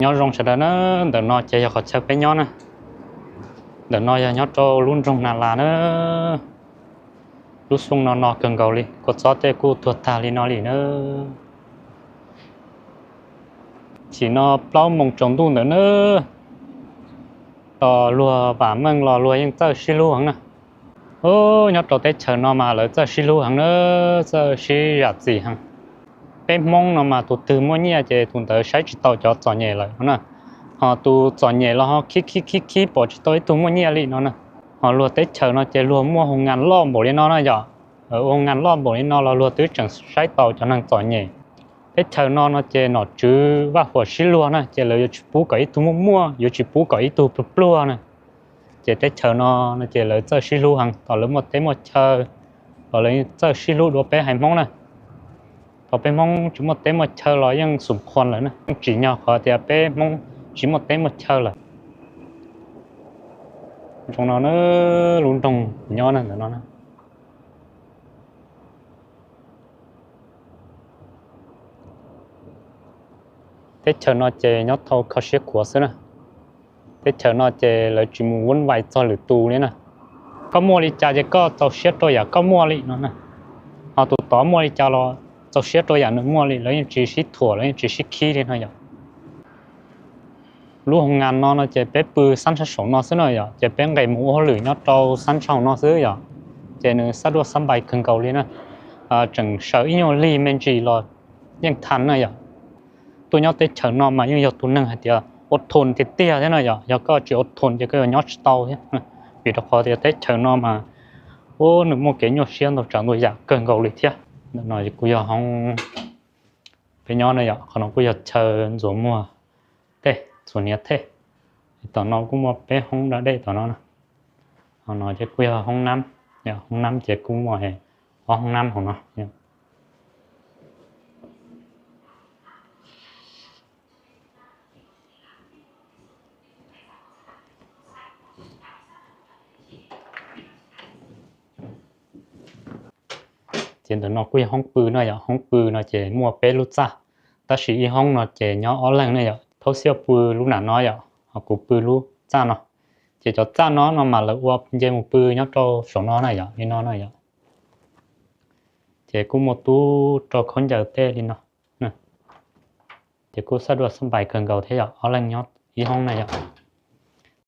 Nyob zoo sawv daws na, ntawm no ces yog qhov chaw peb nyob na. Ntawm no yog nyob rau lub nroog Nas Las na. Lub xyoo no no kawg nkaus li, kua txob tej kuj tuag tag li no li na. Sim no plaub moos tsaus ntuj ntawm na, los luag vam meej los luag yeej txawj sib hlub heev na. Nyob rau teb chaws no mas lawv txawj sib hlub heev na, txawj sib zam txim heev. Peb Hmoob no mas tus twg muaj nyiaj ces tus ntawd saib tsis taus cov txom nyem lawm no na. Ho tus txom nyem los ho khib khib khib khib pom tsis tau ib tug muaj nyiaj li no na. Ho luag teb chaws no ces luag muaj hoo ngas loj npaum li no na yom. Hoo ngas loj npaum li no los luag twb tseem saib taus cov neeg txom nyem. Teb chaws no no ces nom tswv vaj huam sib luag na, ces lawv yuav tsis pub kom ib tug muaj muaj, yuav tsis pub kom ib tug pluag pluag na. Ces teb chaws no no ces lawv txawj sib hlub heev, thaum lawv muaj teb muaj chaw los lawv txawj sib hlub dua peb haiv Hmoob na. Thaum peb Hmoob tsis muaj teb muaj chaw los yeej xum qhuas lawm na, yeej tsim nyog qhov tias peb Hmoob tsis muaj teb muaj chaw lawm. Zoo no na, lub nroog nyob na ntawm no na. Teb chaws no ces nyob thau kho siab khuav xwb na. Teb chaws no ces lawv tsis mus vuab vais txog lwm tus li na. Koj muaj li cas ces koj txaus siab rau yam koj muaj li no na. Ho tus tod muaj li cas los txaus siab rau yam nws muaj li, lawv yeej tsis sib thuam, lawv yeej tsis sib khib li no yom. Lub hoo ngas no no ces peb pw xab ntsha saum no xwb no yom, ces peb nqes mus ua hauj lwm nyob rau xab ntsha no xwb yom. Ces nws xab duaj xab npais kawg nkaus li na. Tseem sawv ib nyuag lig me ntsis los yeej tha na yom. Tuaj nyob teb chaws no mas yeej yog tus neeg hais tias ua thon tiag tiag thiab no yom, yog koj tsis ua thon ces koj yuav nyob tsis tau thiab. Vim rau qhov tias teb chaws no mas, ub, nws muaj kev nyuaj siab ntau tsav ntau yam kawg nkaus li thiab. Ntawm no kuj yog hoob peb nyob na yom, qhov no kuj yog chaw ntxuav muag tej, ntxuav hniav tej. Tom no kuj muaj peb hoob da dej tom no. Hauv no ces kuj yog hoob nab, hoob nab ces kuj muaj ob hoob nab hauv no. Ces ntawm no kuj yog hoob pw no yom, hoob pw no ces muaj peb lub txaj, tab sis ib hoob no ces nyob ob leeg ne yom. Thaub Xiab pw lub nram no yom, ho kuv pw lub txaj no. Ces cov txaj no no mas lawv ua nce mus pw nyob rau saum no na yom, li no na yom. Ces kuj muaj tub rau khaub ncaws tej li no. Ces kuj xab duaj xab npais kawg nkaus thiab yom, ob leeg nyob ib hoob na yom.